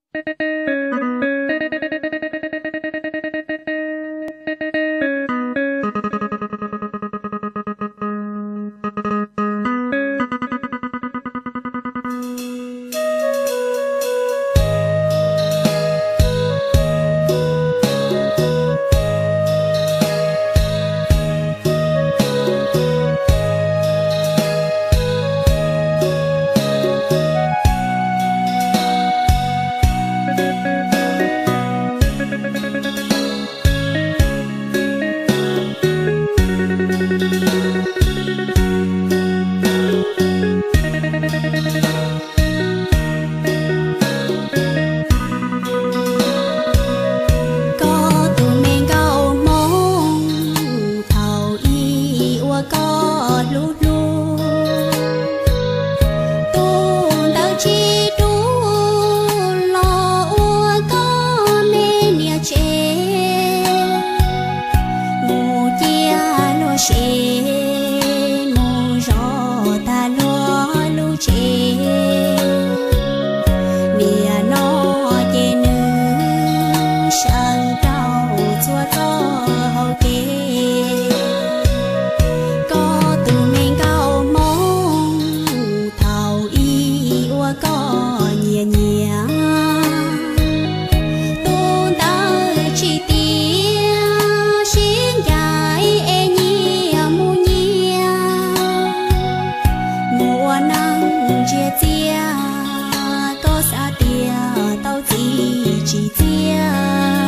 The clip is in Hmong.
Koj tus me nkauj Hmoob, thaum ub ua koj hlub hlub, tus ntawd tsis dub los ua koj me niam tsev, mus cia luag sev, mus zov tag luag lub tsev. Nim no ces nws sawv rau txhua txoj hauv kev. Koj tus me nkauj Hmoob, thaum ub ua koj nyiam nyiam, tus ntawd tsis tiav, sib ncaim es nyias mus nyias, mus ua neej ntsiag txiag, koj xav tias tau txiv tsis txiag.